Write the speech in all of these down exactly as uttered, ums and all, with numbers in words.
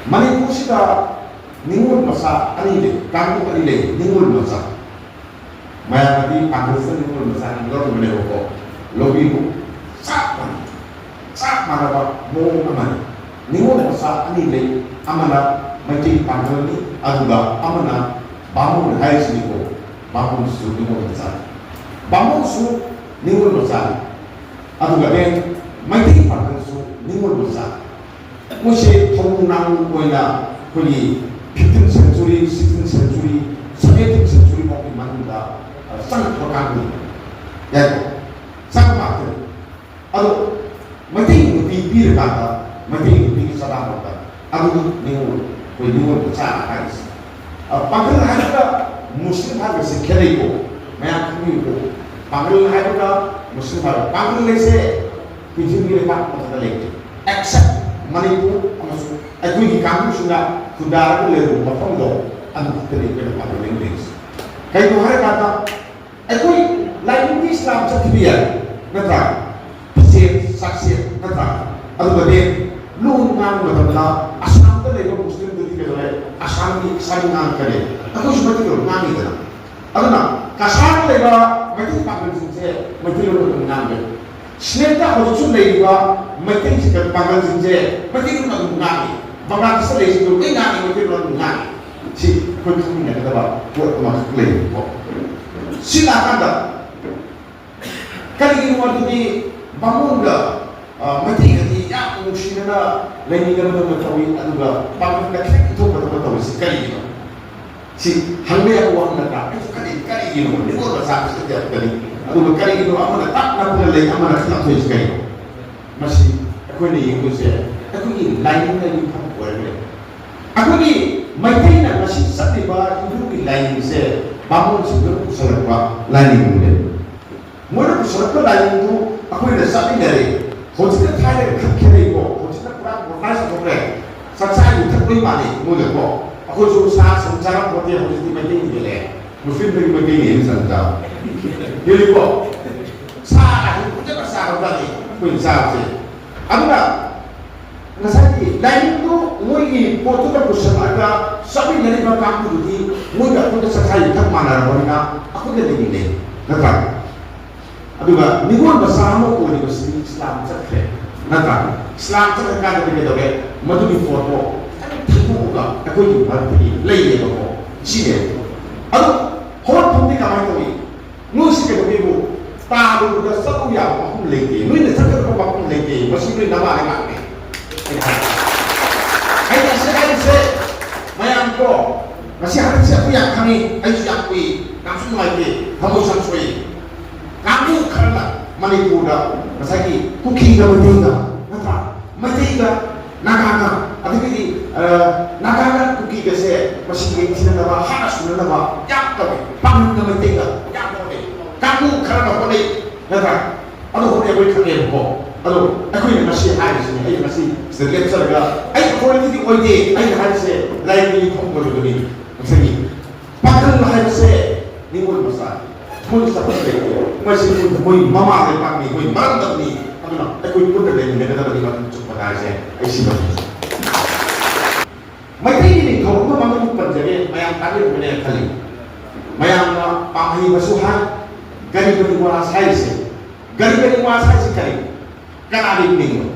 ꯃꯅꯤꯄꯨꯔꯁꯤꯗ ꯅꯤꯉꯣꯜ ꯃꯆꯥ ꯑꯅꯤ ꯂꯩ, ꯀꯥꯡꯕꯨ ꯑꯅꯤ ꯂꯩ꯫ ꯅꯤꯉꯣꯜ ꯃꯆꯥ, ꯃꯌꯥꯝꯅꯗꯤ ꯄꯥꯡꯒꯜꯁꯤꯅ ꯅꯤꯉꯣꯜ ꯃꯆꯥꯅꯤ ꯂꯧꯔꯝꯕꯅꯦꯕꯀꯣ, ꯂꯧꯕꯤꯌꯨ꯫ ꯆꯞ ꯃꯥꯟꯅꯩ, ꯆꯞ ꯃꯥꯟꯅꯕ ꯃꯑꯣꯡ ꯑꯃꯅꯤ꯫ ꯅꯤꯉꯣꯜ ꯃꯆꯥ ꯑꯅꯤ ꯂꯩ, ꯑꯃꯅ ꯃꯩꯇꯩ ꯄꯥꯡꯒꯜꯅꯤ, ꯑꯗꯨꯒ ꯑꯃꯅ ꯕꯥꯃꯣꯟ ꯍꯥꯏꯔꯤꯁꯤꯅꯤꯀꯣ꯫ ꯕꯥꯃꯣꯟꯁꯨ ꯅꯤꯉꯣꯜ ꯃꯆꯥꯅꯤ, ꯕꯥꯃꯣꯟꯁꯨ ꯅꯤꯉꯣꯜ ꯃꯆꯥꯅꯤ, ꯑꯗꯨꯒ ꯃꯩꯇꯩ ꯄꯥꯡꯒꯜꯁꯨ ꯅꯤꯉꯣꯜ ꯃꯆꯥꯅꯤ꯫ ꯃꯣꯏꯁꯦ ꯊꯧꯅꯨ ꯅꯥꯅꯨ ꯑꯣꯏꯅ ꯑꯩꯈꯣꯏꯒꯤ fifteen century, sixteen century, seventeen century ꯐꯥꯎꯒꯤ ꯃꯅꯨꯡꯗ, ꯑ, ꯆꯪꯉꯛꯄ ꯀꯥꯡꯕꯨꯅꯤ꯫ ꯌꯥꯏꯀꯣ? ꯆꯪꯕ ꯉꯥꯛꯇꯅꯤ꯫ ꯑꯗꯣ ꯃꯩꯇꯩ ꯅꯨꯄꯤ ꯄꯤꯔꯀꯥꯟꯗ ꯃꯩꯇꯩ ꯅꯨꯄꯤꯒꯤ ꯆꯔꯥ ꯍꯧꯔꯛꯄ ꯑꯗꯨꯅꯤ ꯅꯤꯉꯣꯜ, ꯑꯩꯈꯣꯏ ꯅꯤꯉꯣꯜ ꯃꯆꯥ ꯍꯥꯏꯔꯤꯁꯦ꯫ ꯑ, ꯄꯥꯡꯒꯜ ꯍꯥꯏꯕꯒ ꯃꯨꯁꯂꯤꯝ ꯍꯥꯏꯕꯁꯤ ꯈꯦꯠꯅꯩꯀꯣ, ꯃꯌꯥꯝ ꯈꯪꯕꯤꯌꯨꯀꯣ꯫ ꯄꯥꯡꯒꯜ ꯍꯥꯏꯕꯒ ꯃꯨꯁꯂꯤꯝ ꯍꯥꯏꯕ, ꯄꯥꯡꯒꯜ ꯍꯥꯏꯁꯦ ꯄ꯭ꯔꯤꯊꯤꯕꯤꯒꯤ ꯂꯩꯕꯥꯛ ꯑꯃꯠꯇꯗ ꯂꯩꯇꯦ, except ꯃꯅꯤꯄꯨꯔ ꯑꯃꯁꯨꯡ ꯑꯩꯈꯣꯏꯒꯤ ꯀꯥꯡꯕꯨꯁꯤꯡꯅ ꯈꯨꯟꯗꯥꯔꯒ ꯂꯩꯔꯨꯕ ꯃꯐꯝꯗꯣ, ꯑꯗꯨ ꯈꯛꯇꯅꯤ ꯑꯩꯈꯣꯏꯅ ꯄꯥꯡꯒꯜ ꯂꯩꯔꯤꯁꯦ꯫ ꯀꯩꯅꯣ ꯍꯥꯏꯔꯀꯥꯟꯗ, ꯑꯩꯈꯣꯏ ꯂꯥꯏꯅꯤꯡꯗꯤ ꯏꯁꯂꯥꯝ ꯆꯠꯈꯤꯕ ꯌꯥꯏ, ꯅꯠꯇ꯭ꯔꯥ? ꯐꯤꯖꯦꯠ ꯆꯥꯛꯁꯦꯠ, ꯅꯠꯇ꯭ꯔꯥ? ꯑꯗꯨꯒꯗꯤ ꯂꯣꯟ ꯉꯥꯡꯕ ꯃꯇꯝꯗ ꯑꯁꯥꯝꯗ ꯂꯩꯕ ꯃꯨꯁꯂꯤꯝꯗꯨꯗꯤ ꯀꯩꯗꯧꯔꯦ? ꯑꯁꯥꯝꯒꯤ, ꯑꯁꯥꯝꯒꯤ ꯉꯥꯡꯉꯛꯀꯅꯤ꯫ ꯑꯩꯈꯣꯏꯁꯨ ꯃꯩꯇꯩꯂꯣꯟ ꯉꯥꯡꯉꯤꯗꯅ꯫ ꯑꯗꯨꯅ ꯀꯁꯥꯔꯗ ꯂꯩꯕ ꯃꯩꯇꯩ ꯄꯥꯡꯒꯜꯁꯤꯡꯁꯦ ꯃꯩꯇꯩꯂꯣꯟ ꯑꯗꯨꯝ ꯉꯥꯡꯉꯦ꯫ ꯁꯤꯂꯦꯠꯇ ꯍꯧꯖꯤꯛꯁꯨ ꯂꯩꯔꯤꯕ ꯃꯩꯇꯩꯁꯤꯡ, ꯄꯥꯡꯒꯜꯁꯤꯡꯁꯦ ꯃꯩꯇꯩꯂꯣꯟ ꯑꯗꯨꯝ ꯉꯥꯡꯉꯤ꯫ ꯕꯪꯒ꯭ꯂꯥꯗꯦꯁꯇ ꯂꯩꯔꯤꯁꯤꯡꯁꯨ ꯂꯣꯏ ꯉꯥꯡꯉꯤ, ꯃꯩꯇꯩꯂꯣꯟ ꯑꯗꯨꯝ ꯉꯥꯡꯉꯤ꯫ ꯁꯤ ꯑꯩꯈꯣꯏ ꯈꯪꯃꯤꯟꯅꯒꯗꯕ ꯄꯣꯠ ꯑꯃꯈꯛ ꯂꯩꯌꯦꯕꯀꯣ꯫ ꯁꯤ ꯂꯥꯛꯀꯥꯟꯗ ꯀꯔꯤꯒꯤꯅꯣ ꯑꯗꯨꯗꯤ ꯕꯥꯃꯣꯟꯒ, ꯑ, ꯃꯩꯇꯩꯒꯗꯤ ꯌꯥꯝ ꯅꯨꯡꯁꯤꯅꯅ ꯂꯩꯃꯤꯟꯅꯕꯗꯧꯅ ꯇꯧꯏ, ꯑꯗꯨꯒ ꯄꯥꯡꯒꯜꯗ ꯈꯤꯇꯪ ꯏꯟꯊꯣꯛꯄꯗꯧꯅ ꯇꯧꯔꯤꯁꯤ ꯀꯔꯤꯒꯤꯅꯣ? ꯁꯤ ꯍꯪꯕ ꯌꯥꯕ ꯋꯥꯐꯝ ꯅꯠꯇ꯭ꯔꯥ? ꯑꯩꯁꯨ ꯈꯜꯂꯤ, ꯀꯔꯤꯒꯤꯅꯣ? ꯅꯤꯉꯣꯜ ꯃꯆꯥ ꯃꯁꯦꯟꯗꯤ ꯌꯥꯝ ꯈꯜꯂꯤ꯫ ꯑꯗꯨꯒ ꯀꯔꯤꯒꯤꯅꯣ ꯑꯃꯅ ꯇꯞꯅ ꯈꯨꯝꯂ ꯂꯩ, ꯑꯃꯅ ꯈꯨꯝꯂꯛꯇꯣꯏꯁꯤ ꯀꯔꯤꯅꯣ? ꯃꯁꯤ ꯑꯩꯈꯣꯏꯅ ꯌꯦꯡꯗꯣꯏꯁꯦ ꯑꯩꯈꯣꯏꯒꯤ ꯂꯥꯏꯅꯤꯡꯅ ꯌꯨꯝꯐꯝ ꯑꯣꯏꯔꯒ ꯂꯩ꯫ ꯑꯩꯈꯣꯏꯒꯤ ꯃꯩꯇꯩꯅ ꯉꯁꯤ ꯆꯠꯂꯤꯕ ꯍꯤꯟꯗꯨꯒꯤ ꯂꯥꯏꯅꯤꯡꯁꯦ ꯕꯥꯃꯣꯟꯁꯤꯡꯗꯨꯅ ꯄꯨꯁꯜꯂꯛꯄ ꯂꯥꯏꯅꯤꯡꯅꯦ꯫ ꯃꯣꯏꯅ ꯄꯨꯁꯜꯂꯛꯄ ꯂꯥꯏꯅꯤꯡꯗꯨ ꯑꯩꯈꯣꯏꯅ ꯆꯠꯃꯤꯟꯅꯔꯦ꯫ ꯍꯧꯖꯤꯛꯅ ꯊꯥꯏꯅꯒ ꯈꯔ ꯈꯦꯠꯅꯩꯀꯣ꯫ ꯍꯧꯖꯤꯛꯅ ꯄꯨꯔꯥ ꯃꯣꯗꯔꯅꯥꯏꯖ ꯇꯧꯊꯣꯛꯈ꯭ꯔꯦ꯫ ꯆꯥꯛꯆꯥ ꯌꯨꯊꯛ ꯂꯣꯏ ꯃꯥꯟꯅꯩ꯫ ꯃꯣꯏꯒꯀꯣ ꯑꯩꯈꯣꯏꯁꯨ ꯁꯥ ꯁꯟ ꯆꯥꯔꯝꯄꯣꯠꯇꯦ, ꯍꯧꯖꯤꯛꯇꯤ ꯃꯩꯇꯩꯅ ꯍꯦꯜꯂꯛꯑꯦ꯫ ꯃꯨꯁꯂꯤꯝꯗꯒꯤ ꯃꯩꯇꯩꯅ ꯍꯦꯟꯅ ꯁꯟ ꯆꯥꯕ ꯍꯦꯜꯂꯤꯀꯣ꯫ ꯁꯥ ꯑꯁꯤ ꯐꯖꯅ ꯆꯥꯔꯕꯖꯥꯠꯅꯤ ꯑꯩꯈꯣꯏꯅ ꯆꯥꯕꯁꯦ꯫ ꯑꯗꯨꯅ ꯉꯁꯥꯏꯒꯤ ꯂꯥꯏꯅꯤꯡꯗꯨ ꯃꯣꯏꯒꯤ ꯄꯣꯠꯇꯨꯗ ꯄꯨꯁꯜꯂꯛꯑꯒ ꯆꯠꯃꯤꯟꯅꯔꯤꯕ ꯀꯥꯡꯕꯨꯗꯨꯗꯤ ꯃꯣꯏꯒ ꯑꯩꯈꯣꯏꯒ ꯆꯥꯛꯈꯥꯏ ꯌꯨꯊꯛ ꯃꯥꯟꯅꯔꯕꯅꯤꯅ ꯑꯩꯈꯣꯏꯒ ꯂꯩꯃꯤꯟꯅꯩ, ꯅꯠꯇ꯭ꯔꯥ? ꯑꯗꯨꯒ ꯅꯤꯉꯣꯜ ꯃꯆꯥ ꯑꯃ ꯑꯣꯏꯔꯤꯕꯁꯤꯗꯤ ꯏꯁꯂꯥꯝ ꯆꯠꯈ꯭ꯔꯦ, ꯅꯠꯇ꯭ꯔꯥ? ꯏꯁꯂꯥꯝ ꯆꯠꯈ꯭ꯔꯀꯥꯟꯗꯗꯤ ꯀꯩꯗꯧꯔꯦ? ꯃꯗꯨꯒꯤ ꯄꯣꯠꯇꯣ ꯈꯤꯇꯪ ꯊꯩꯗꯣꯛꯑꯒ ꯑꯩꯈꯣꯏꯒꯤ ꯃꯔꯛꯇꯒꯤ ꯂꯩꯔꯦꯕꯀꯣ꯫ ꯁꯤꯅꯦ꯫ ꯑꯗꯣ ꯍꯧꯔꯛꯐꯝꯗꯤ ꯀꯃꯥꯏꯅ ꯇꯧꯏ? ꯅꯣꯏꯁꯤ ꯀꯩꯗꯧꯒꯦꯕꯨ ꯇꯥꯔꯨꯕꯗ ꯆꯠꯂꯨ ꯌꯥꯕ ꯃꯐꯝ ꯂꯩꯇꯦ, ꯅꯣꯏꯅ ꯆꯠꯀꯗꯕ ꯃꯐꯝ ꯂꯩꯇꯦ, ꯃꯁꯤ ꯅꯣꯏ ꯅꯃꯥ ꯂꯩꯕꯥꯛꯅꯦ꯫ ꯑꯩꯅ ꯁꯤ ꯍꯥꯏꯔꯤꯁꯦ ꯃꯌꯥꯝ ꯀꯣ, ꯉꯁꯤ ꯍꯟꯗꯛꯁꯦ ꯑꯩꯈꯣꯏ ꯌꯥꯝ ꯈꯪꯉꯤ, ꯑꯩꯁꯨ ꯌꯥꯝ ꯀꯨꯏ, ꯌꯥꯝꯁꯨ ꯅꯨꯡꯉꯥꯏꯇꯦ, ꯊꯃꯣꯏꯁꯨ ꯌꯥꯝ ꯁꯣꯛꯏ꯫ ꯀꯥꯡꯕꯨ ꯈꯔꯅ ꯃꯅꯤꯄꯨꯔꯗ ꯉꯁꯥꯏꯒꯤ ꯀꯨꯀꯤꯒ ꯃꯩꯇꯩꯒ, ꯅꯠꯇ꯭ꯔꯥ? ꯃꯩꯇꯩꯒ ꯅꯥꯒꯥꯒ, ꯑꯗꯒꯤꯗꯤ, ꯑ, ꯅꯥꯒꯥꯒ ꯀꯨꯀꯤꯒꯁꯦ ꯃꯁꯤ ꯌꯦꯡꯊꯤꯅꯅꯕ, ꯍꯥꯠꯅ ꯁꯨꯅꯅꯕ ꯌꯥꯝ ꯇꯧꯋꯦ꯫ ꯄꯥꯡꯒꯟꯒ ꯃꯩꯇꯩꯒ ꯌꯥꯝ ꯇꯧꯋꯦ꯫ ꯀꯥꯡꯕꯨ ꯈꯔꯅ ꯍꯣꯠꯅꯩ, ꯅꯠꯇ꯭ꯔꯥ? ꯑꯗꯣ ꯍꯣꯠꯅꯩ, ꯑꯩꯈꯣꯏ ꯈꯪꯉꯦꯕꯀꯣ꯫ ꯑꯗꯣ ꯑꯩꯈꯣꯏꯅ ꯉꯁꯤ ꯍꯥꯏꯔꯤꯁꯤꯅꯤ, ꯑꯩ ꯉꯁꯤ ꯁꯤꯗ ꯂꯦꯞꯆꯔꯒ ꯑꯩ ꯑꯣꯊꯣꯔꯤꯇꯤꯗꯤ ꯑꯣꯏꯗꯦ꯫ ꯑꯩꯅ ꯍꯥꯏꯔꯤꯁꯦ ꯂꯥꯏꯔꯤꯛꯇꯒꯤ ꯐꯣꯡꯗꯣꯔꯤꯕꯅꯤ꯫ ꯉꯁꯥꯏꯒꯤ ꯄꯥꯡꯒꯜ ꯍꯥꯏꯕꯁꯦ ꯅꯤꯉꯣꯜ ꯃꯆꯥꯅꯤ꯫ ꯃꯣꯏ ꯆꯠꯄ ꯂꯩꯇꯦ꯫ ꯃꯣꯏꯁꯤ ꯃꯣꯏ ꯃꯃꯥ ꯂꯩꯄꯥꯛꯅꯤ, ꯃꯣꯏ ꯃꯔꯝꯗꯝꯅꯤ꯫ ꯑꯗꯨꯅ ꯑꯩꯈꯣꯏ ꯄꯨꯟꯅ ꯂꯩꯃꯤꯟꯅꯒꯗꯕꯅꯤ ꯃꯇꯝ ꯆꯨꯞꯄꯗ ꯍꯥꯏꯁꯦ ꯑꯩ ꯁꯤ ꯃꯇꯝꯁꯦ꯫ ꯃꯩꯇꯩꯒꯤ ꯅꯤꯡꯊꯧ ꯑꯃ ꯃꯃꯤꯡ ꯄꯟꯖꯒꯦ, ꯃꯌꯥꯝ ꯇꯥꯕꯤꯔꯝꯒꯅꯦꯅ ꯈꯜꯂꯤ꯫ ꯃꯌꯥꯝꯅ ꯄꯥꯝꯍꯩꯕꯁꯨ ꯍꯥꯏ, ꯒꯔꯤꯕ ꯅꯤꯋꯥꯁ ꯍꯥꯏꯔꯤꯁꯦ꯫ ꯒꯔꯤꯕ ꯅꯤꯋꯥꯁ ꯍꯥꯏꯁꯤ ꯀꯔꯤ? ꯀꯅꯥꯒꯤ ꯃꯤꯡꯅꯣ?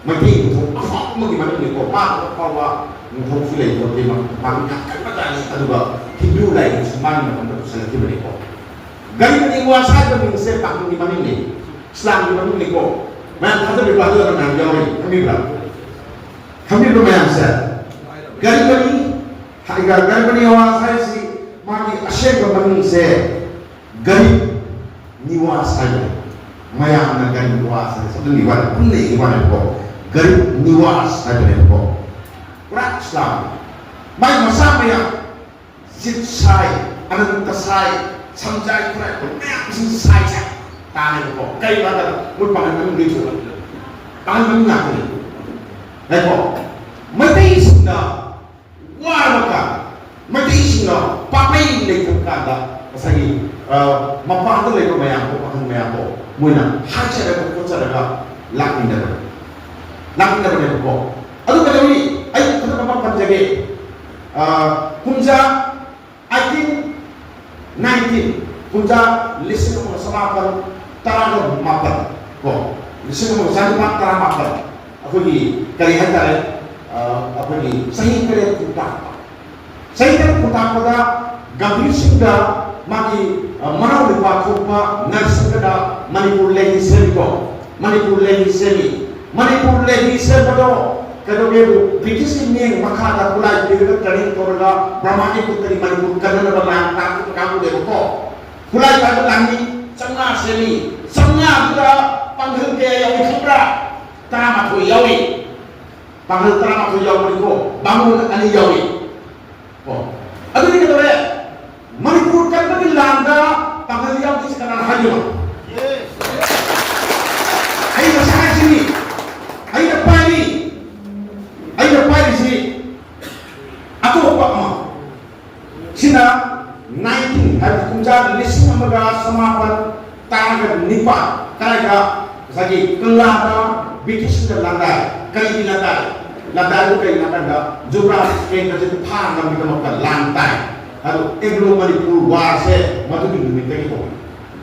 ꯃꯩꯇꯩ ꯅꯤꯡꯊꯧ ꯑꯐꯥꯎꯕ ꯑꯃꯒꯤ ꯃꯃꯤꯡꯅꯤꯀꯣ꯫ ꯃꯥ ꯑꯐꯥꯎꯕ ꯅꯤꯡꯊꯧꯁꯨ ꯂꯩ ꯄꯣꯠꯇꯦ, ꯃꯥ ꯃꯥꯒꯤ ꯌꯥꯝ ꯀꯟꯕ ꯖꯥꯠꯅꯤ꯫ ꯑꯗꯨꯒ ꯍꯤꯟꯗꯨ ꯂꯥꯏꯅꯤꯡꯁꯨ ꯃꯥꯒꯤ ꯃꯇꯝꯗ ꯄꯨꯁꯜꯂꯛꯈꯤꯕꯅꯤꯀꯣ꯫ ꯒꯔꯤꯕ ꯅꯤꯋꯥꯁ ꯍꯥꯏꯕ ꯃꯤꯡꯁꯦ ꯄꯥꯈꯪꯒꯤ ꯃꯃꯤꯡꯅꯤ, ꯏꯁꯂꯥꯝꯒꯤ ꯃꯃꯤꯡꯅꯤꯀꯣ꯫ ꯃꯌꯥꯝ ꯊꯥꯖꯕꯤꯕ ꯑꯗꯨꯗ ꯃꯌꯥꯝ ꯌꯥꯎꯔꯤ, ꯈꯪꯕꯤꯕ꯭ꯔꯥ? ꯈꯪꯕꯤꯕ꯭ꯔꯥ ꯃꯌꯥꯝꯁꯦ? ꯒꯔꯤꯕꯅꯤ, ꯒꯔꯤꯕ ꯅꯤꯋꯥꯁ ꯍꯥꯏꯁꯤ ꯃꯥꯒꯤ ꯑꯁꯦꯡꯕ ꯃꯃꯤꯡꯁꯦ ꯒꯔꯤꯕ ꯅꯤꯋꯥꯁ ꯍꯥꯏꯕꯅꯤ꯫ ꯃꯌꯥꯝꯅ ꯒꯔꯤꯕ ꯅꯤꯋꯥꯁ ꯍꯥꯏꯁꯦ ꯑꯗꯨꯝ ꯏꯕꯥꯅꯤ ꯄꯨꯟꯅ ꯏꯕꯥꯅꯤꯀꯣ꯫ ꯒꯔꯤꯕ ꯅꯤꯋꯥꯁ ꯍꯥꯏꯕꯅꯦꯕꯀꯣ꯫ ꯄꯨꯔꯥ ꯏꯁꯂꯥꯝ꯫ ꯃꯥꯏ ꯃꯆꯥ ꯃꯌꯥꯝ ꯖꯤꯠ ꯁꯥꯏ, ꯑꯅꯟꯇ ꯁꯥꯏ, ꯁꯝꯖꯥꯏ ꯈꯨꯔꯥꯏ, ꯃꯌꯥꯝꯁꯤ ꯁꯥꯏꯁꯦ ꯇꯥꯅꯦꯕꯀꯣ꯫ ꯀꯩ ꯃꯔꯝꯗ? ꯃꯣꯏ ꯄꯥꯡꯒꯜ ꯃꯅꯨꯡꯗꯩ ꯊꯣꯛꯂꯛꯄ ꯄꯥꯡꯒꯜ ꯃꯅꯨꯡ ꯉꯥꯛꯇꯅꯤ꯫ ꯉꯥꯏꯈꯣ, ꯃꯩꯇꯩꯁꯤꯡꯅ ꯋꯥꯔꯕ ꯀꯥꯟꯗ, ꯃꯩꯇꯩꯁꯤꯡꯅ ꯄꯥꯛꯂꯩ ꯂꯩꯇꯕ ꯀꯥꯟꯗ ꯉꯁꯥꯏꯒꯤ, ꯑ, ꯃꯄꯥꯟꯗ ꯂꯩꯕ ꯃꯌꯥꯝꯗꯣ, ꯄꯥꯈꯪ ꯃꯌꯥꯝꯗꯣ ꯃꯣꯏꯅ ꯍꯥꯏꯖꯔꯒ ꯈꯣꯠꯆꯔꯒ ꯂꯥꯛꯃꯤꯟꯅꯕ, ꯂꯥꯛꯃꯤꯟꯅꯕꯅꯦꯕꯀꯣ꯫ ꯑꯗꯨ ꯀꯩꯗꯧꯅꯤ? ꯑꯩ ꯀꯨꯝꯖꯥ ꯑꯩꯠꯇꯤꯟ ꯅꯥꯏꯟꯇꯤꯟ, ꯀꯨꯝꯖꯥ ꯂꯤꯁꯤꯡ ꯑꯃꯒ ꯆꯃꯥꯄꯜ ꯇꯔꯥꯒ ꯃꯥꯄꯜ ꯀꯣ, ꯂꯤꯁꯤꯡ ꯑꯃꯒ ꯆꯅꯤꯄꯥꯜ ꯇꯔꯥꯃꯥꯄꯜ, ꯑꯩꯈꯣꯏꯒꯤ ꯀꯔꯤ ꯍꯥꯏꯇꯥꯔꯦ, ꯑ, ꯑꯩꯈꯣꯏꯒꯤ ꯆꯍꯤ ꯇꯔꯦꯠ ꯈꯨꯟꯇꯥꯛꯄ, ꯆꯍꯤ ꯇꯔꯦꯠ ꯈꯨꯟꯇꯥꯛꯄꯗ ꯒꯝꯚꯤꯔ ꯁꯤꯡꯗ ꯃꯥꯒꯤ, ꯑ, ꯃꯅꯥꯎ ꯅꯨꯄꯥ ꯊꯣꯛꯄ ꯅꯔꯁꯤꯡꯒꯗ ꯃꯅꯤꯄꯨꯔ ꯂꯩꯉꯤ ꯁꯦꯝꯃꯤꯀꯣ꯫ ꯃꯅꯤꯄꯨꯔ ꯂꯩꯉꯤ ꯁꯦꯝꯃꯤ꯫ ꯃꯅꯤꯄꯨꯔ ꯂꯩꯉꯤ ꯁꯦꯝꯕꯗꯣ ꯀꯩꯗꯧꯒꯦꯕꯨ, ꯕ꯭ꯔꯤꯇꯤꯁꯀꯤ ꯃꯤꯠꯌꯦꯡ ꯃꯈꯥꯗ ꯈꯨꯠꯂꯥꯏ ꯄꯤꯔꯒ ꯇ꯭ꯔꯦꯅꯤꯡ ꯇꯧꯔꯒ ꯕ꯭ꯔꯍꯃꯒꯤ ꯈꯨꯠꯇꯒꯤ ꯃꯅꯤꯄꯨꯔ ꯀꯟꯅꯅꯕ ꯂꯥꯟ ꯇꯥꯛꯄ ꯀꯥꯡꯕꯨꯅꯦꯕꯀꯣ꯫ ꯈꯨꯠꯂꯥꯏ ꯄꯥꯏꯕ ꯂꯥꯟꯃꯤ ꯆꯥꯝꯃꯉꯥ ꯁꯦꯝꯃꯤ꯫ ꯆꯥꯝꯃꯉꯥꯗꯨꯗ ꯄꯥꯡꯒꯜ ꯀꯌꯥ ꯌꯥꯎꯏ ꯈꯪꯕ꯭ꯔꯥ? ꯇꯔꯥꯃꯥꯊꯣꯏ ꯌꯥꯎꯏ꯫ ꯄꯥꯡꯒꯜ ꯇꯔꯥꯃꯥꯊꯣꯏ ꯌꯥꯎꯕꯅꯤꯀꯣ, ꯕꯥꯃꯣꯟ ꯑꯅꯤ ꯌꯥꯎꯏ꯫ ꯑꯣ, ꯑꯗꯨꯗꯤ ꯀꯩꯗꯧꯔꯦ? ꯃꯅꯤꯄꯨꯔ ꯀꯟꯕꯒꯤ ꯂꯥꯟꯗ ꯄꯥꯡꯒꯜ ꯌꯥꯎꯗ꯭ꯔꯤꯁꯦ ꯀꯅꯥꯅ ꯍꯥꯏꯔꯤꯅꯣ? ꯑꯩ ꯉꯁꯥꯏ ꯍꯥꯏꯁꯤꯅꯤ, ꯑꯩꯅ ꯄꯥꯏꯔꯤ, ꯑꯩꯅ ꯄꯥꯏꯔꯤꯁꯤ ꯑꯇꯣꯞꯄ ꯑꯃ꯫ ꯁꯤꯅ ꯅꯥꯏꯟꯇꯤꯟ ꯍꯥꯏꯕꯗꯤ ꯀꯨꯝꯖꯥ ꯂꯤꯁꯤꯡ ꯑꯃꯒ ꯆꯃꯥꯄꯜ ꯇꯔꯥꯒ ꯅꯤꯄꯥꯜ ꯀꯗꯥꯏꯗ ꯉꯁꯥꯏꯒꯤ ꯀꯪꯂꯥꯗ ꯕ꯭ꯔꯤꯇꯤꯁꯁꯤꯡꯅ ꯂꯥꯟꯗꯥꯏ꯫ ꯀꯔꯤꯒꯤ ꯂꯥꯟꯗꯥꯏ? ꯂꯥꯟꯗꯥꯏꯗꯨ ꯀꯔꯤꯒꯤꯅꯣ ꯍꯥꯏ ꯀꯥꯟꯗ ꯖꯨꯕ꯭ꯔꯥꯖ ꯁ꯭ꯇꯦꯠ ꯑꯁꯤ ꯐꯥꯅꯕꯒꯤꯗꯃꯛꯇ ꯂꯥꯟ ꯇꯥꯏ꯫ ꯑꯗꯨ ꯑꯦꯡꯒ꯭ꯂꯣ ꯃꯅꯤꯄꯨꯔ ꯋꯥꯔꯁꯦ ꯃꯗꯨꯒꯤ ꯅꯨꯃꯤꯠꯇꯒꯤ ꯍꯧꯏ꯫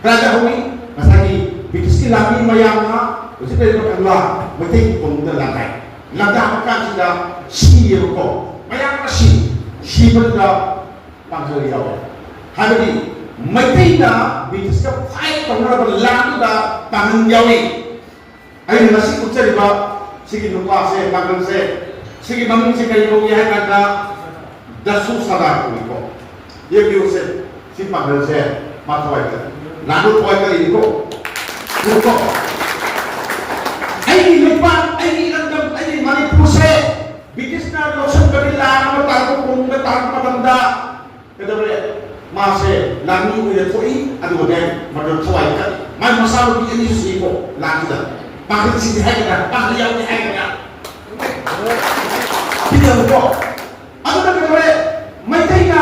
ꯀꯗꯥꯏꯗ ꯍꯧꯏ? ꯉꯁꯥꯏꯒꯤ ꯕ꯭ꯔꯤꯇꯤꯁꯀꯤ ꯂꯥꯟꯃꯤ ꯃꯌꯥꯝꯅ ꯍꯧꯖꯤꯛ ꯂꯩꯔꯤꯕ ꯀꯪꯂꯥ ꯃꯩꯇꯩꯒꯤ ꯀꯣꯅꯨꯡꯗ ꯂꯥꯟꯗꯥꯏ꯫ ꯂꯥꯟꯗꯥꯕ ꯀꯥꯟꯁꯤꯗ ꯁꯤꯌꯦꯕꯀꯣ, ꯃꯌꯥꯝ ꯑꯃ ꯁꯤ꯫ ꯁꯤꯕꯗꯨꯗ ꯄꯥꯡꯒꯜ ꯌꯥꯎꯋꯦ꯫ ꯍꯥꯏꯕꯗꯤ ꯃꯩꯇꯩꯅ ꯕ꯭ꯔꯤꯇꯤꯁꯀ ꯐꯥꯏꯠ ꯇꯧꯅꯔꯕ ꯂꯥꯟꯗꯨꯗ ꯄꯥꯡꯒꯜ ꯌꯥꯎꯏ꯫ ꯑꯩꯅ ꯉꯁꯤ ꯎꯠꯆꯔꯤꯕ ꯁꯤꯒꯤ ꯅꯨꯄꯥꯁꯦ, ꯄꯥꯡꯒꯜꯁꯦ, ꯁꯤꯒꯤ ꯃꯃꯤꯡꯁꯦ ꯀꯔꯤ ꯀꯧꯏ ꯍꯥꯏ ꯀꯥꯟꯗ ꯗꯁꯨ ꯁꯔꯗꯥꯔ ꯀꯧꯏꯀꯣ꯫ ꯌꯦꯡꯕꯤꯌꯨꯁꯦ, ꯁꯤ ꯄꯥꯡꯒꯜꯁꯦ ꯃꯥ ꯊꯋꯥꯏ ꯀꯜꯂꯤ꯫ ꯂꯥꯟꯗ ꯊꯋꯥꯏ ꯀꯜꯂꯤꯀꯣ꯫ ꯎꯀꯣ꯫ ꯑꯩꯒꯤ ꯂꯩꯄꯥꯛ, ꯑꯩꯒꯤ ꯏꯔꯝꯗꯝ, ꯑꯩꯒꯤ ꯃꯅꯤꯄꯨꯔꯁꯦ ꯕ꯭ꯔꯤꯇꯤꯁꯅ ꯂꯧꯁꯤꯟꯕꯒꯤ ꯂꯥꯟ ꯑꯃ ꯇꯥꯔꯛꯄ ꯀꯣꯅꯨꯡꯗ ꯇꯥꯔꯛꯄ ꯃꯇꯝꯗ ꯀꯩꯗꯧꯔꯦ? ꯃꯥꯁꯦ ꯂꯥꯟꯃꯤ ꯑꯣꯏꯅ ꯊꯣꯛꯏ, ꯑꯗꯨꯒꯅꯦ ꯃꯗꯨ ꯊꯋꯥꯏ ꯀꯜꯂꯤ꯫ ꯃꯥꯏ ꯃꯆꯥꯅꯨꯄꯤ ꯑꯅꯤꯁꯨ ꯁꯤꯀꯣ ꯂꯥꯟꯁꯤꯗ꯫ ꯄꯥꯡꯒꯜ ꯁꯤꯗꯤ ꯍꯥꯏꯒꯗ꯭ꯔꯥ? ꯄꯥꯡꯒꯜ ꯌꯥꯎꯗꯦ ꯍꯥꯏꯒꯗ꯭ꯔꯥ? ꯁꯤꯗꯀꯣ꯫ ꯑꯗꯨꯅ ꯀꯩꯗꯧꯔꯦ? ꯃꯩꯇꯩꯅ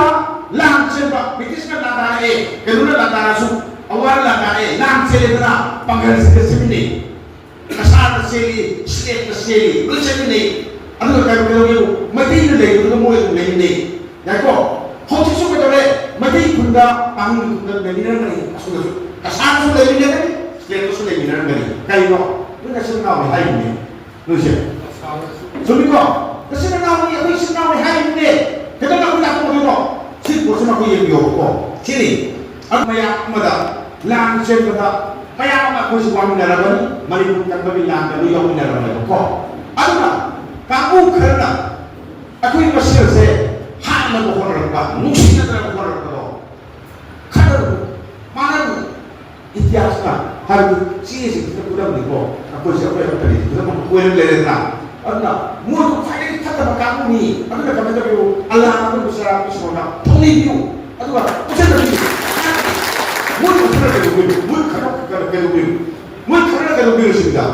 ꯂꯥꯟ ꯆꯦꯟꯕ, ꯕ꯭ꯔꯤꯇꯤꯁꯅ ꯂꯥꯟꯗꯥꯔꯛꯑꯦ, ꯀꯩꯅꯣꯅ ꯂꯥꯟꯗꯥꯔꯛꯑꯁꯨ, ꯑꯋꯥꯅ ꯂꯥꯟꯗꯥꯔꯛꯑꯦ, ꯂꯥꯟ ꯆꯦꯜꯂꯦꯗꯅ ꯄꯥꯡꯒꯜꯁꯤꯗ ꯆꯦꯟꯃꯤꯟꯅꯩ꯫ ꯀꯁꯥꯔꯅ ꯆꯦꯜꯂꯤ, ꯁ꯭ꯂꯦꯠꯅ ꯆꯦꯜꯂꯤ, ꯂꯣꯏ ꯆꯦꯟꯃꯤꯟꯅꯩ꯫ ꯑꯗꯨꯒ ꯀꯩꯅꯣ, ꯀꯩꯅꯣꯒꯤ ꯃꯩꯇꯩꯅ ꯂꯩꯕꯗꯨꯅ ꯃꯣꯏ ꯑꯗꯨꯝ ꯂꯩꯃꯤꯟꯅꯩ꯫ ꯌꯥꯏꯀꯣ? ꯍꯧꯖꯤꯛꯁꯨ ꯀꯩꯗꯧꯔꯦ? ꯃꯩꯇꯩ ꯈꯨꯟꯗ, ꯄꯥꯡꯒꯜ ꯈꯨꯟꯗ ꯂꯩꯃꯤꯟꯅꯔꯝꯒꯅꯤ, ꯑꯁꯣꯝꯗꯁꯨ ꯀꯁꯥꯔꯗꯁꯨ ꯂꯩꯃꯤꯟꯅꯔꯒꯅꯤ, ꯁ꯭ꯇꯦꯠꯇꯁꯨ ꯂꯩꯃꯤꯟꯅꯔꯝꯒꯅꯤ꯫ ꯀꯩꯅꯣ? ꯅꯣꯏ ꯅꯆꯤꯟ ꯅꯅꯥꯎꯅꯤ ꯍꯥꯏꯔꯤꯅꯦ꯫ ꯅꯣꯏꯁꯦ ꯆꯨꯝꯃꯤꯀꯣ? ꯅꯆꯤꯟ ꯅꯅꯥꯎꯅꯤ, ꯑꯩꯈꯣꯏ ꯏꯆꯤꯟ ꯏꯅꯥꯎꯅꯤ ꯍꯥꯏꯔꯤꯅꯦ꯫ ꯀꯩꯗꯧꯅ ꯑꯩꯈꯣꯏ ꯂꯥꯛꯄ ꯑꯣꯏꯗꯣꯏꯅꯣ? ꯁꯤ ꯄꯣꯠꯁꯤꯃ ꯑꯩꯈꯣꯏ ꯌꯦꯡꯕꯤꯌꯣꯕꯀꯣ꯫ ꯁꯤꯅꯤ꯫ ꯑꯗꯨ ꯃꯌꯥꯝ ꯑꯃꯗ ꯂꯥꯟ ꯆꯦꯟꯕꯗ ꯃꯌꯥꯝ ꯑꯃ ꯑꯩꯈꯣꯏꯁꯨ ꯋꯥꯃꯤꯟꯅꯔꯕꯅꯤ꯫ ꯃꯅꯤꯄꯨꯔ ꯀꯟꯕꯒꯤ ꯂꯥꯟꯗ ꯂꯣꯏ ꯌꯥꯎꯃꯤꯟꯅꯔꯕꯅꯦꯕꯀꯣ꯫ ꯑꯗꯨꯅ ꯀꯥꯡꯕꯨ ꯈꯔꯅ ꯑꯩꯈꯣꯏ ꯃꯁꯦꯜꯁꯦ ꯍꯥꯠꯅꯕ ꯍꯣꯠꯅꯔꯛꯄ, ꯅꯨꯡꯁꯤꯅꯗꯅꯕ ꯍꯣꯠꯅꯔꯛꯄꯗꯣ ꯈꯠꯅꯔꯨ, ꯃꯥꯟꯅꯔꯨ꯫ ꯏꯇꯤꯍꯥꯁꯅ ꯍꯥꯏꯕꯗꯤ ꯆꯦꯁꯤꯡꯁꯤꯅ ꯈꯨꯗꯝꯅꯤꯀꯣ꯫ ꯑꯩꯈꯣꯏꯁꯦ ꯑꯩꯈꯣꯏ ꯑꯃꯠꯇꯅꯤ, ꯈꯨꯗꯝ ꯑꯃ ꯑꯣꯏꯔ ꯂꯩꯔꯦꯗꯅ꯫ ꯑꯗꯨꯅ ꯃꯣꯏꯗꯨ ꯈ꯭ꯋꯥꯏꯗꯒꯤ ꯐꯠꯇꯕ ꯀꯥꯡꯕꯨꯅꯤ꯫ ꯑꯗꯨꯅ ꯀꯃꯥꯏꯅ ꯇꯧꯕꯤꯌꯨ? ꯑꯜꯂꯥꯍꯅ ꯑꯗꯨꯕꯨ ꯆꯔꯥꯛꯄ ꯏꯁꯣꯔꯅ ꯊꯧꯅꯤꯕꯤꯌꯨ꯫ ꯑꯗꯨꯒ ꯄꯨꯁꯤꯟꯅꯕꯤꯌꯨ꯫ ꯃꯣꯏ ꯈꯔ ꯀꯩꯗꯧꯕꯤꯌꯨ? ꯃꯣꯏ ꯈꯔ ꯀꯩꯗꯧꯕꯤꯌꯨ? ꯃꯣꯏ ꯈꯔ ꯀꯩꯗꯧꯕꯤꯌꯨ ꯁꯤꯗ?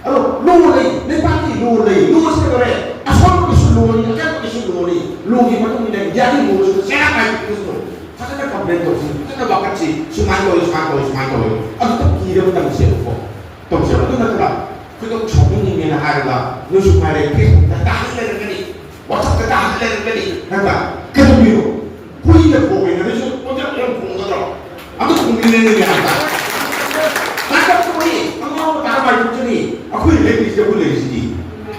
ꯑꯗꯣ ꯂꯣ ꯂꯩ, ꯂꯩꯕꯥꯛꯀꯤ ꯂꯣ ꯂꯩ꯫ ꯂꯣꯁꯤꯅ ꯂꯣꯏꯔꯦ꯫ ꯑꯁꯣꯟꯕꯒꯤꯁꯨ ꯂꯣꯅꯤ, ꯑꯀꯟꯕꯒꯤꯁꯨ ꯂꯣꯅꯤ꯫ ꯂꯣꯒꯤ ꯃꯇꯨꯡ ꯏꯟꯅ ꯏꯟꯗꯤꯌꯥꯒꯤ ꯂꯣꯁꯤꯅ ꯆꯦꯔꯥ ꯀꯥꯏ ꯄꯤꯔꯤꯁꯤꯅꯣ꯫ ꯐꯖꯅ ꯀꯝꯄ꯭ꯂꯦꯟ ꯇꯧꯁꯤ, ꯐꯖꯅ ꯋꯥꯀꯠꯁꯤ, ꯁꯨꯃꯥꯏꯅ ꯇꯧꯋꯤ, ꯁꯨꯃꯥꯏꯅ ꯇꯧꯋꯤ, ꯁꯨꯃꯥꯏꯅ ꯇꯧꯋꯤ꯫ ꯑꯗꯨ ꯈꯛ ꯀꯤꯔꯒ ꯇꯧꯁꯦꯕꯀꯣ꯫ ꯇꯧꯁꯦꯕ꯫ ꯑꯗꯨ ꯅꯠꯇꯅ ꯈꯣꯏꯗꯧ ꯁꯥꯎꯅꯤꯡꯉꯤꯅꯦꯅ ꯍꯥꯏꯔꯒ ꯅꯣꯏꯁꯨ ꯉꯥꯏꯔꯦ, ꯐꯦꯁꯕꯨꯛꯇ ꯇꯥꯍꯜ ꯂꯩꯔꯝꯒꯅꯤ, ꯋꯥꯆꯞꯇ ꯇꯥꯍꯜ ꯂꯩꯔꯝꯒꯅꯤ, ꯅꯠꯇ꯭ꯔꯥ? ꯀꯩꯗꯧꯕꯤꯔꯣ? ꯍꯨꯏꯅ ꯈꯣꯡꯉꯦ, ꯅꯣꯏꯁꯨ ꯄꯪꯈꯣꯡꯗ ꯈꯣꯡꯒꯗ꯭ꯔꯣ? ꯑꯗꯨ ꯈꯣꯡꯕꯤꯔꯦꯅꯦ ꯍꯥꯏꯕ꯫ ꯇꯥꯡꯀꯛ ꯊꯣꯛꯏ, ꯑꯉꯥꯎꯕ ꯇꯥꯔ ꯃꯥꯏ ꯊꯣꯛꯆꯅꯤ꯫ ꯑꯩꯈꯣꯏ ꯂꯩꯔꯤꯁꯤꯗꯤ ꯑꯩꯈꯣꯏ ꯂꯩꯔꯤꯁꯤꯗꯤ꯫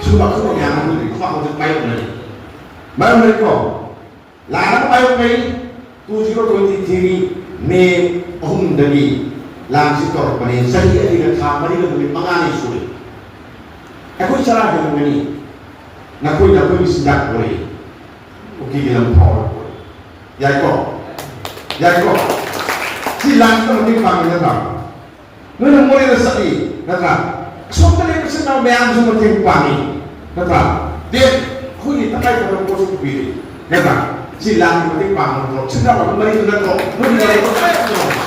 ꯁꯨꯝꯕ ꯑꯈꯪꯕ ꯃꯌꯥꯝ ꯑꯃ ꯂꯩꯔꯤ꯫ ꯈꯨꯕꯥꯛ ꯍꯧꯖꯤꯛ ꯄꯥꯏꯔꯛꯅꯔꯤ꯫ ꯃꯔꯝ ꯂꯩꯀꯣ? ꯂꯥꯟ ꯑꯃ ꯃꯥꯌꯣꯛꯅꯩ꯫ Two zero twenty three May ꯑꯍꯨꯝꯗꯒꯤ ꯂꯥꯟꯁꯤ ꯇꯧꯔꯛꯄꯅꯤ꯫ ꯆꯍꯤ ꯑꯅꯤꯒ ꯊꯥ ꯃꯔꯤꯒ ꯅꯨꯃꯤꯠ ꯃꯉꯥꯅꯤ ꯁꯨꯔꯦ꯫ ꯑꯩꯈꯣꯏ ꯆꯔꯥ ꯍꯦꯟꯂꯝꯒꯅꯤ꯫ ꯅꯈꯣꯏꯅ ꯑꯩꯈꯣꯏꯒꯤ ꯆꯤꯟꯖꯥꯛ ꯄꯨꯔꯛꯏ꯫ ꯀꯨꯀꯤꯒꯤ ꯂꯝ ꯐꯥꯎꯔ ꯄꯨꯔꯛꯏ꯫ ꯌꯥꯏꯀꯣ? ꯌꯥꯏꯀꯣ? ꯁꯤ ꯂꯥꯟꯁꯤꯗ ꯃꯇꯦꯡ ꯄꯥꯡꯉꯤ ꯅꯠꯇ꯭ꯔꯥ? ꯅꯣꯏꯅ ꯃꯣꯔꯦꯗ ꯆꯠꯂꯤ ꯅꯠꯇ꯭ꯔꯥ? ꯑꯁꯣꯝꯗ ꯂꯩꯕ ꯏꯆꯤꯟ ꯏꯅꯥꯎ ꯃꯌꯥꯝꯁꯨ ꯃꯇꯦꯡ ꯄꯥꯡꯉꯤ ꯅꯠꯇ꯭ꯔꯥ? ꯗꯦ ꯑꯩꯈꯣꯏꯒꯤ ꯇꯉꯥꯏ ꯐꯗꯕ ꯄꯣꯠꯁꯨ ꯄꯨꯕꯤꯔꯤ ꯅꯠꯇ꯭ꯔꯥ? ꯁꯤ ꯂꯥꯟꯒꯤ ꯃꯇꯦꯡ ꯄꯥꯡꯕ ꯅꯠꯇ꯭ꯔꯣ? ꯏꯆꯤꯟ ꯏꯅꯥꯎ ꯑꯗꯨꯝ ꯃꯔꯤꯗꯨ ꯅꯠꯇ꯭ꯔꯣ? ꯅꯣꯏꯒꯤ ꯂꯥꯏꯕꯛ ꯀꯃꯥꯏꯅ ꯇꯧꯕꯅꯣ?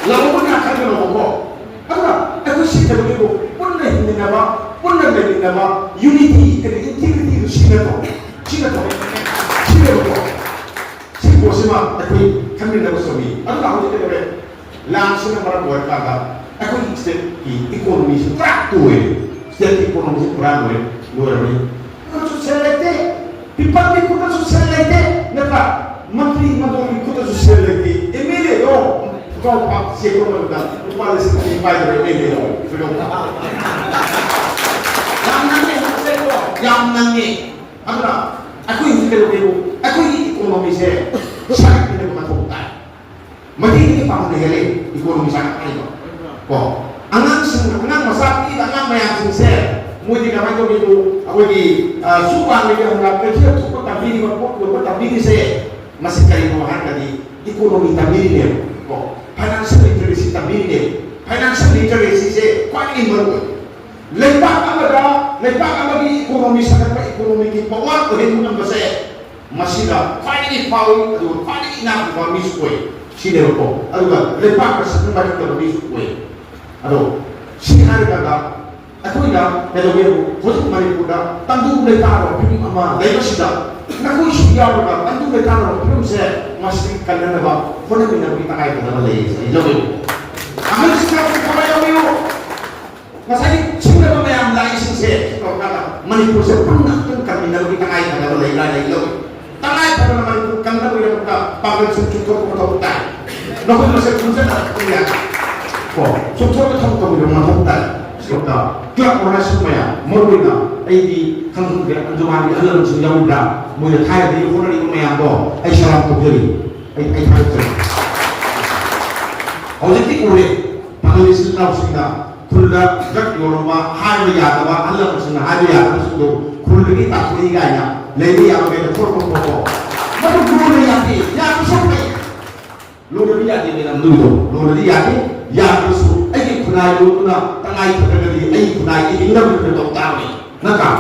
ꯂꯧꯕ ꯉꯥꯛꯇꯅꯦꯕꯀꯣ꯫ ꯑꯗꯨꯅ ꯑꯩꯈꯣꯏ ꯁꯤꯗꯕꯗꯨꯕꯨ ꯄꯨꯟꯅ ꯍꯤꯡꯃꯤꯟꯅꯕ, ꯄꯨꯟꯅ ꯂꯩꯃꯤꯟꯅꯕ, unity ꯑꯗꯒꯤ integrityꯗꯨ ꯁꯤ ꯅꯠꯇ꯭ꯔꯣ? ꯁꯤ ꯅꯠꯇ꯭ꯔꯣ? ꯁꯤꯅꯦꯕꯀꯣ꯫ ꯁꯤ ꯄꯣꯠꯁꯤꯃ ꯑꯩꯈꯣꯏ ꯈꯟꯃꯤꯟꯅꯕ ꯆꯨꯝꯃꯤ꯫ ꯑꯗꯨꯅ ꯍꯧꯖꯤꯛ ꯀꯩꯗꯧꯔꯦ? ꯂꯥꯟꯁꯤꯅ ꯃꯔꯝ ꯑꯣꯏꯔꯀꯥꯟꯗ ꯑꯩꯈꯣꯏꯒꯤ stateꯀꯤ economyꯁꯤ ꯄꯨꯔꯥ ꯇꯣꯏꯔꯦ꯫ Stateꯀꯤ economyꯁꯤ ꯄꯨꯔꯥ ꯂꯣꯏꯔꯦ, ꯂꯣꯏꯔꯕꯅꯤ꯫ ꯈꯨꯠꯇꯁꯨ ꯁꯦꯜ ꯂꯩꯇꯦ, peopleꯀꯤ ꯈꯨꯠꯇꯁꯨ ꯁꯦꯜ ꯂꯩꯇꯦ꯫ ꯃꯟꯇ꯭ꯔꯤ ꯃꯟꯗꯣꯜꯒꯤ ꯈꯨꯠꯇꯁꯨ ꯁꯦꯜ ꯂꯩꯇꯦ꯫ ꯑꯦꯝ ꯑꯦꯜ ꯑꯦꯗꯣ ꯂꯨꯄꯥ ꯂꯤꯁꯤꯡ ꯑꯅꯤ ꯄꯥꯏꯗꯕ ꯑꯦꯝ ꯑꯦꯜ ꯑꯦ ꯌꯥꯎꯋꯦ꯫ ꯌꯥꯝ ꯅꯪꯉꯦ꯫ ꯑꯗꯨꯅ ꯑꯩꯈꯣꯏ ꯍꯧꯖꯤꯛ ꯀꯩꯗꯧꯒꯦꯕꯨ ꯑꯩꯈꯣꯏꯒꯤ ꯏꯀꯣꯅꯣꯃꯤꯁꯦ ꯁꯥꯒꯠꯃꯤꯟꯅꯕ ꯃꯊꯧ ꯇꯥꯏ꯫ ꯃꯩꯇꯩꯗꯒꯤ ꯄꯥꯡꯒꯜ ꯍꯦꯜꯂꯦ ꯏꯀꯣꯅꯣꯃꯤ ꯁꯥꯒꯠꯄ ꯍꯥꯏꯗꯣ꯫ ꯀꯣ ꯑꯉꯥꯡꯁꯤꯡ, ꯑꯉꯥꯡ ꯃꯆꯥ ꯄꯤꯛꯏꯕ ꯑꯉꯥꯡ ꯃꯌꯥꯝꯁꯤꯡꯁꯦ ꯃꯣꯏꯗꯤ ꯀꯃꯥꯏꯅ ꯇꯧꯒꯦꯕꯨ ꯑꯩꯈꯣꯏꯒꯤ ꯁꯨ ꯄꯥꯝꯃꯤꯒꯤ ꯍꯪꯒꯥꯝ ꯀꯩꯊꯦꯜ ꯊꯣꯛꯄ ꯇꯝꯕꯤꯔꯤꯕ ꯄꯣꯠ ꯌꯣꯟꯕ ꯇꯝꯕꯤꯔꯤꯁꯦ ꯃꯁꯤ ꯀꯔꯤꯅꯣ ꯍꯥꯏꯔꯒꯗꯤ ꯏꯀꯣꯅꯣꯃꯤ ꯇꯝꯕꯤꯔꯤꯅꯦꯕ꯫ ꯀꯣ ꯐꯥꯏꯅꯥꯟꯁꯤꯌꯦꯜ ꯂꯤꯇꯔꯦꯁꯤ ꯇꯝꯕꯤꯔꯤꯅꯦꯕ꯫ ꯐꯥꯏꯅꯥꯟꯁꯤꯌꯦꯜ ꯂꯤꯇꯔꯦꯁꯤꯁꯦ ꯈ꯭ꯋꯥꯏꯗꯒꯤ ꯃꯔꯨ ꯑꯣꯏ꯫ ꯂꯩꯕꯥꯛ ꯑꯃꯗ ꯂꯩꯕꯥꯛ ꯑꯃꯒꯤ ꯏꯀꯣꯅꯣꯃꯤ ꯁꯥꯒꯠꯄ, ꯏꯀꯣꯅꯣꯃꯤꯒꯤ ꯄꯋꯥꯔ ꯑꯣꯏꯍꯟꯕ ꯉꯝꯕꯁꯦ ꯃꯁꯤꯗ ꯈ꯭ꯋꯥꯏꯗꯒꯤ ꯐꯥꯎꯏ, ꯑꯗꯨꯒ ꯈ꯭ꯋꯥꯏꯗꯒꯤ ꯏꯅꯥꯛ ꯈꯨꯟꯕ ꯃꯤꯁꯨ ꯑꯣꯏ꯫ ꯁꯤꯅꯦꯕꯀꯣ꯫ ꯑꯗꯨꯒ ꯂꯩꯕꯥꯛꯀ ꯁꯛꯈꯪ ꯃꯥꯏꯈꯪꯗꯕ ꯃꯤꯁꯨ ꯑꯣꯏ꯫ ꯑꯗꯣ ꯁꯤ ꯍꯥꯏꯔꯀꯥꯟꯗ ꯑꯩꯈꯣꯏꯅ ꯀꯩꯗꯧꯒꯦꯕꯨ ꯍꯧꯖꯤꯛ ꯃꯅꯤꯄꯨꯔꯗ ꯇꯪꯗꯨ ꯂꯩꯇꯥꯗꯕ ꯐꯤꯕꯝ ꯑꯃ ꯂꯩꯕꯁꯤꯗ ꯅꯈꯣꯏꯁꯨ ꯌꯥꯎꯔꯒ ꯇꯪꯗꯨ ꯂꯩꯇꯥꯗꯕ ꯐꯤꯕꯝꯁꯦ ꯃꯁꯤ ꯀꯟꯅꯅꯕ ꯍꯣꯠꯅꯃꯤꯟꯅꯕꯒꯤ ꯇꯉꯥꯏꯐꯗꯕ ꯂꯩ ꯍꯥꯏꯁꯦ ꯑꯩ ꯂꯧꯋꯦꯕꯀꯣ꯫ ꯑꯉꯥꯡꯁꯤꯡꯅꯁꯨ ꯊꯋꯥꯏ ꯌꯥꯎꯕꯤꯌꯨ꯫ ꯉꯁꯥꯏꯒꯤ ꯁꯤꯡꯅꯕ ꯃꯌꯥꯝ ꯂꯥꯛꯏꯁꯤꯡꯁꯦ ꯁꯤ ꯇꯧꯔꯀꯥꯟꯗ ꯃꯅꯤꯄꯨꯔꯁꯦ ꯄꯨꯟꯅ ꯑꯃꯨꯛꯇꯪ ꯀꯟꯃꯤꯟꯅꯕꯒꯤ ꯇꯉꯥꯏ ꯐꯗꯕ ꯂꯩꯕ꯭ꯔꯥ ꯂꯩ ꯂꯧꯏ꯫ ꯇꯉꯥꯏ ꯐꯗꯅ ꯃꯅꯤꯄꯨꯔ ꯀꯟꯅꯕꯒꯤꯗꯃꯛꯇ ꯄꯥꯡꯒꯜꯁꯤꯡ ꯆꯨꯝꯊꯣꯛꯄ ꯃꯊꯧ ꯇꯥꯏ꯫ ꯅꯈꯣꯏ ꯃꯁꯦꯜ ꯄꯨꯟꯁꯤꯟꯅ ꯄꯨꯟꯌꯥ ꯀꯣ ꯆꯨꯝꯊꯣꯛꯅ ꯊꯕꯛ ꯇꯧꯕꯤꯕ ꯃꯊꯧ ꯇꯥꯏ꯫ ꯁꯤꯗ ꯀ꯭ꯂꯕ ꯑꯣꯔꯒꯅꯥꯏꯖꯦꯁꯟ ꯃꯌꯥꯝ ꯃꯔꯨ ꯑꯣꯏꯅ ꯑꯩꯗꯤ ꯈꯪꯍꯟꯒꯦ ꯑꯟꯖꯨꯃꯥꯟꯒꯤ ꯑꯍꯜ ꯂꯃꯟꯁꯤꯡ ꯌꯥꯎꯔꯤꯕ꯭ꯔꯥ? ꯃꯣꯏꯅ ꯊꯥꯏꯅꯗꯒꯤ ꯍꯣꯠꯅꯔꯤꯕ ꯃꯌꯥꯝꯗꯣ ꯑꯩ ꯁꯂꯥꯝ ꯇꯧꯖꯔꯤ꯫ ꯑꯩ ꯑꯩ ꯊꯥꯒꯠꯆꯔꯤ꯫ ꯍꯧꯖꯤꯛꯇꯤ ꯎꯔꯦ ꯄꯥꯡꯒꯜ ꯏꯆꯤꯜ ꯏꯅꯥꯎꯁꯤꯡꯅ ꯈꯨꯜꯗ ꯗ꯭ꯔꯒ ꯌꯣꯜꯂꯝꯕ ꯍꯥꯏꯕ ꯌꯥꯗꯕ, ꯑꯍꯜ ꯂꯃꯟꯁꯤꯡꯅ ꯍꯥꯏꯕ ꯌꯥꯗꯕꯁꯤꯡꯗꯣ ꯈꯨꯜꯗꯒꯤ ꯇꯥꯟꯊꯣꯛꯏ ꯀꯥꯏꯅ ꯂꯩꯕ ꯌꯥꯕ ꯀꯩꯅꯣ ꯊꯣꯛꯂꯛꯄ ꯊꯣꯛꯄ꯫ ꯃꯗꯨ ꯂꯣꯟꯅ ꯌꯥꯗꯦ, ꯌꯥꯗ꯭ꯔꯁꯨ ꯐꯩ꯫ ꯂꯣꯟꯅꯗꯤ ꯌꯥꯗꯦ ꯃꯦꯗꯥꯝ, ꯑꯗꯨꯒꯤꯗꯣ ꯂꯣꯟꯅꯗꯤ ꯌꯥꯗꯦ, ꯌꯥꯗ꯭ꯔꯁꯨ ꯑꯩꯒꯤ ꯈꯨꯟꯅꯥꯏ ꯂꯣꯟꯗꯨꯅ ꯇꯉꯥꯏ ꯐꯗ꯭ꯔꯒꯗꯤ ꯑꯩꯒꯤ ꯈꯨꯟꯅꯥꯏꯒꯤ ꯏꯪꯅꯕꯗꯨꯅ ꯇꯧ ꯇꯥꯕꯅꯤ꯫ ꯅꯠꯇ꯭ꯔꯥ?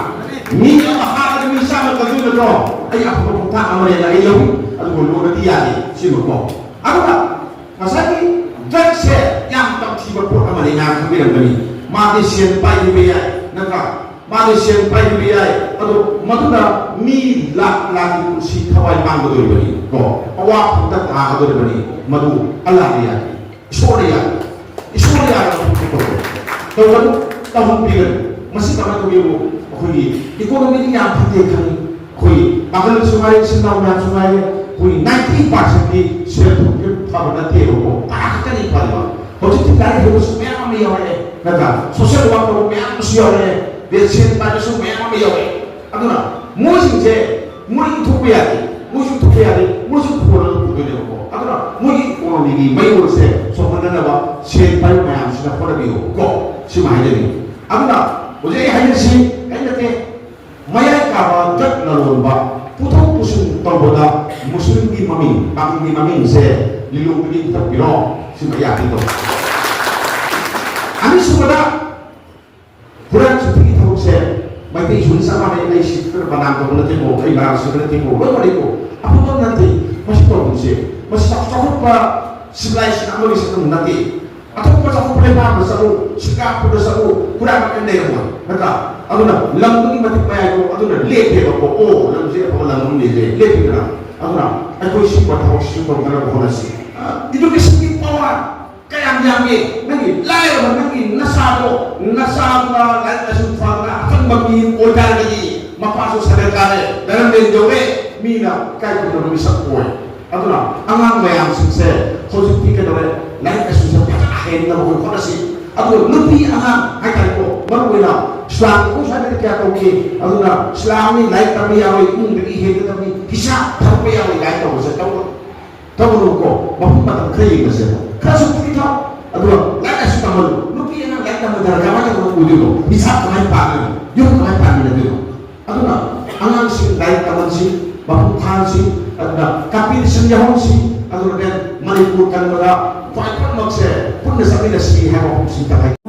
ꯃꯤ ꯑꯃ ꯍꯥꯠꯂꯒ ꯃꯤ ꯆꯥꯝꯃ ꯀꯟꯗꯣꯏ ꯅꯠꯇ꯭ꯔꯣ? ꯑꯩ ꯑꯐꯕ ꯈꯣꯡꯊꯥꯡ ꯑꯃꯅꯦꯅ ꯑꯩ ꯂꯧꯏ, ꯑꯗꯨꯕꯨ ꯂꯣꯟꯅꯗꯤ ꯌꯥꯗꯦ ꯁꯤꯃꯀꯣ꯫ ꯑꯗꯨꯒ ꯉꯁꯥꯏꯒꯤ ꯗ꯭ꯔꯒꯁꯦ ꯌꯥꯝ ꯇꯝꯊꯤꯕ ꯄꯣꯠ ꯑꯃꯅꯤ, ꯃꯌꯥꯝ ꯈꯪꯕꯤꯔꯝꯒꯅꯤ꯫ ꯃꯥꯗꯤ ꯁꯦꯟ ꯄꯥꯏꯕꯤꯕ ꯌꯥꯏ, ꯅꯠꯇ꯭ꯔꯥ? ꯃꯥꯗꯤ ꯁꯦꯟ ꯄꯥꯏꯕꯤꯕ ꯌꯥꯏ, ꯑꯗꯣ ꯃꯗꯨꯅ ꯃꯤ ꯂꯥꯛ ꯂꯥꯛꯀꯤ ꯄꯨꯟꯁꯤ ꯊꯋꯥꯏ ꯃꯥꯡꯒꯗꯧꯔꯤꯕꯅꯤ, ꯀꯣ ꯑꯋꯥꯐꯝꯗ ꯇꯥꯒꯗꯧꯔꯤꯕꯅꯤ꯫ ꯃꯗꯨ ꯑꯜꯂꯥꯍꯅ ꯌꯥꯗꯦ, ꯏꯁꯣꯔꯅ ꯌꯥꯗꯦ, ꯏꯁꯣꯔꯅ ꯌꯥꯗꯕ ꯊꯕꯛ ꯇꯧꯒꯅꯨ, ꯇꯧꯍꯟꯕꯤꯒꯅꯨ꯫ ꯃꯁꯤ ꯀꯃꯥꯏꯅ ꯇꯧꯒꯦꯕꯨ ꯑꯩꯈꯣꯏꯒꯤ ꯏꯀꯣꯅꯣꯃꯤꯗꯤ ꯌꯥꯝ ꯐꯠꯇꯦ ꯈꯪꯉꯤ꯫ ꯑꯩꯈꯣꯏ ꯄꯥꯈꯪꯁꯨ ꯉꯥꯏꯔꯦ, ꯏꯆꯤꯟ ꯏꯅꯥꯎ ꯃꯌꯥꯝꯁꯨ ꯉꯥꯏꯔꯦ, ꯑꯩꯈꯣꯏ ꯅꯥꯏꯟꯇꯤ ꯄꯥꯔꯁꯦꯟꯗꯤ ꯁꯦꯜ ꯊꯨꯝꯁꯦ ꯐꯕ ꯅꯠꯇꯦꯕꯀꯣ, ꯇꯔꯥ ꯈꯛꯇꯅꯤ ꯐꯔꯤꯕ꯫ ꯍꯧꯖꯤꯛꯇꯤ ꯂꯥꯏꯔꯤꯛ ꯍꯩꯕꯁꯨ ꯃꯌꯥꯝ ꯑꯃ ꯌꯥꯎꯔꯛꯑꯦ, ꯅꯠꯇ꯭ꯔꯥ? ꯁꯣꯁꯦꯜ ꯋꯥꯔꯛ ꯇꯧꯕ ꯃꯌꯥꯝ ꯑꯃꯁꯨ ꯌꯥꯎꯔꯛꯑꯦ, ꯑꯗꯩ ꯁꯦꯟ ꯄꯥꯏꯕꯁꯨ ꯃꯌꯥꯝ ꯑꯃ ꯌꯥꯎꯔꯛꯑꯦ꯫ ꯑꯗꯨꯅ ꯃꯣꯏꯁꯤꯡꯁꯦ, ꯃꯣꯏ ꯏꯟꯊꯣꯛꯄ ꯌꯥꯗꯦ, ꯃꯣꯏꯁꯨ ꯏꯟꯊꯣꯛꯄ ꯌꯥꯗꯦ, ꯃꯣꯏꯁꯨ ꯈꯣꯜꯂꯒ ꯄꯨꯗꯣꯏꯅꯦꯕꯀꯣ꯫ ꯑꯗꯨꯅ ꯃꯣꯏꯒꯤ ꯏꯀꯣꯅꯣꯃꯤꯒꯤ ꯃꯌꯣꯜꯁꯦ ꯆꯥꯎꯈꯠꯅꯅꯕ ꯁꯦꯟ ꯄꯥꯏꯕ ꯃꯌꯥꯝꯁꯤꯅ ꯍꯣꯠꯅꯕꯤꯌꯨꯀꯣ, ꯁꯤꯃ ꯍꯥꯏꯖꯅꯤꯡꯉꯤ꯫ ꯑꯗꯨꯅ ꯍꯧꯖꯤꯛ ꯑꯩ ꯍꯥꯏꯖꯔꯤꯁꯤ ꯀꯔꯤꯝ ꯅꯠꯇꯦ, ꯃꯌꯥꯏ ꯀꯥꯕ ꯗ꯭ꯔꯒ ꯂꯂꯣꯟꯕ ꯄꯨꯊꯣꯛ ꯄꯨꯁꯤꯟ ꯇꯧꯕꯗ ꯃꯨꯁꯂꯤꯝꯒꯤ ꯃꯃꯤꯡ, ꯄꯥꯝꯕꯤ ꯃꯃꯤꯡꯁꯦ ꯂꯤꯂꯣꯡꯗꯒꯤ ꯄꯨꯊꯣꯛꯄꯤꯔꯣ, ꯁꯤꯃ ꯌꯥꯗꯦ ꯇꯧ꯫ ꯑꯅꯤꯁꯨꯕꯗ, ꯍꯨꯔꯥꯟ ꯆꯤꯟꯊꯤꯒꯤ ꯊꯕꯛꯁꯦ ꯃꯩꯇꯩꯁꯨ ꯆꯞ ꯃꯥꯟꯅꯩ꯫ ꯑꯩ ꯁꯤ ꯈꯔ ꯕꯗꯅꯥꯝ ꯇꯧꯕ ꯅꯠꯇꯦꯀꯣ, ꯑꯩ ꯃꯔꯥꯡ ꯁꯤꯕ ꯅꯠꯇꯦꯀꯣ, ꯂꯣꯏ ꯃꯥꯟꯅꯩꯀꯣ꯫ ꯑꯐꯕ ꯅꯠꯇꯦ ꯃꯁꯤ ꯇꯧꯕꯁꯦ꯫ ꯃꯁꯤ ꯆꯥꯎꯈꯠꯄ civilization ꯑꯃꯒꯤ ꯁꯛꯇꯝ ꯅꯠꯇꯦ꯫ ꯑꯇꯣꯞꯄ ꯆꯥꯎꯈꯠꯄ ꯂꯩꯕꯥꯛ ꯑꯃꯗ ꯆꯠꯂꯨ, ꯁꯤꯡꯒꯥꯄꯨꯔꯗ ꯆꯠꯂꯨ, ꯍꯨꯔꯥꯟꯕ ꯀꯔꯤꯝ ꯂꯩꯔꯝꯃꯣꯏ, ꯅꯠꯇ꯭ꯔꯥ? ꯑꯗꯨꯅ ꯂꯝꯗꯨꯒꯤ ꯃꯇꯤꯛ ꯃꯌꯥꯏꯗꯣ ꯑꯗꯨꯅ ꯂꯦꯞꯄꯦꯕꯀꯣ꯫ ꯑꯣ, ꯂꯝꯁꯦ ꯑꯐꯕ ꯂꯝ ꯑꯃ ꯂꯩꯔꯦ, ꯂꯦꯞꯄꯤꯗꯅ꯫ ꯑꯗꯨꯅ ꯑꯩꯈꯣꯏ ꯁꯤꯒꯨꯝꯕ ꯊꯕꯛꯁꯤꯁꯨ ꯇꯧꯗꯅꯕ ꯍꯣꯠꯅꯁꯤ꯫ ꯑ, educationꯒꯤ power ꯀꯌꯥꯝ ꯌꯥꯝꯃꯤ? ꯅꯪꯒꯤ ꯂꯥꯏꯔꯕ, ꯅꯪꯒꯤ ꯅꯆꯥꯗꯣ, ꯅꯆꯥꯗꯨꯅ ꯂꯥꯏꯔꯤꯛ ꯂꯥꯏꯁꯨ ꯐꯗꯅ ꯑꯈꯪꯕ ꯃꯤ ꯑꯣꯏꯇꯥꯔꯒꯗꯤ, ꯃꯄꯥꯁꯨ ꯁꯔꯀꯥꯔ ꯀꯥꯔꯦ, ꯙꯔꯃ ꯌꯧꯔꯦ, ꯃꯤꯅ ꯏꯀꯥꯏ ꯈꯨꯝꯅꯕ ꯃꯤꯁꯛ ꯑꯣꯏ꯫ ꯑꯗꯨꯅ ꯑꯉꯥꯡ ꯃꯌꯥꯝꯁꯤꯡꯁꯦ ꯍꯧꯖꯤꯛꯇꯤ ꯀꯩꯗꯧꯔꯦ? ꯂꯥꯏꯔꯤꯛ ꯂꯥꯏꯁꯨꯁꯦ ꯐꯖꯅ ꯍꯩꯍꯟꯅꯕ ꯑꯩꯈꯣꯏ ꯍꯣꯠꯅꯁꯤ꯫ ꯑꯗꯨꯒ ꯅꯨꯄꯤ ꯑꯉꯥꯡ ꯍꯥꯏꯇꯥꯔꯦꯀꯣ, ꯃꯔꯨ ꯑꯣꯏꯅ ꯏꯁꯂꯥꯝ ꯑꯩꯈꯣꯏ ꯁ꯭ꯋꯥꯏꯗꯗꯤ ꯀꯌꯥ ꯇꯧꯗꯦ꯫ ꯑꯗꯨꯅ ꯏꯁꯂꯥꯝꯅꯤ, ꯂꯥꯏꯔꯤꯛ ꯇꯝꯕ ꯌꯥꯔꯣꯏ, ꯏꯃꯨꯡꯗꯒꯤ ꯍꯦꯟꯒꯗꯕꯅꯤ, ꯍꯤꯁꯥꯕ ꯊꯝꯕ ꯌꯥꯔꯣꯏ ꯀꯥꯏꯅ ꯇꯧꯕꯁꯦ ꯇꯧꯕ ꯇꯧꯒꯅꯨꯀꯣ, ꯃꯐꯝ ꯃꯇꯝ ꯈꯔ ꯌꯦꯡꯉꯁꯦꯕ꯫ ꯈꯔꯁꯨ ꯄꯨꯊꯣꯛ, ꯑꯗꯨꯒ ꯂꯥꯏꯔꯤꯛ ꯂꯥꯏꯁꯨ ꯇꯝꯍꯜꯂꯨ꯫ ꯅꯨꯄꯤ ꯑꯉꯥꯡ ꯂꯥꯏꯔꯤꯛ ꯇꯝꯕ ꯗꯔꯀꯥꯔ ꯑꯣꯏꯗꯕ ꯑꯣꯏꯗꯣꯏꯅꯣ? ꯍꯤꯁꯥꯕ ꯀꯃꯥꯏꯅ ꯄꯥꯗꯣꯏꯅꯣ? ꯌꯨꯝ ꯀꯃꯥꯏꯅ ꯄꯥꯟꯃꯤꯟꯅꯗꯣꯏꯅꯣ? ꯑꯗꯨꯅ ꯑꯉꯥꯡꯁꯤꯡ ꯂꯥꯏꯔꯤꯛ ꯇꯝꯍꯟꯁꯤ, ꯃꯄꯨꯡ ꯐꯥꯍꯟꯁꯤ, ꯑꯗꯨꯅ competition ꯌꯥꯎꯍꯟꯁꯤ, ꯑꯗꯨꯒ ꯃꯅꯤꯄꯨꯔ ꯀꯟꯕꯗ ꯈ꯭ꯋꯥꯏ ꯄꯨꯝꯅꯃꯛꯁꯦ ꯄꯨꯟꯅ ꯆꯠꯃꯤꯟꯅꯁꯤ ꯍꯥꯏꯕ ꯋꯥꯐꯝꯁꯤ ꯇꯪꯍꯥꯏ꯫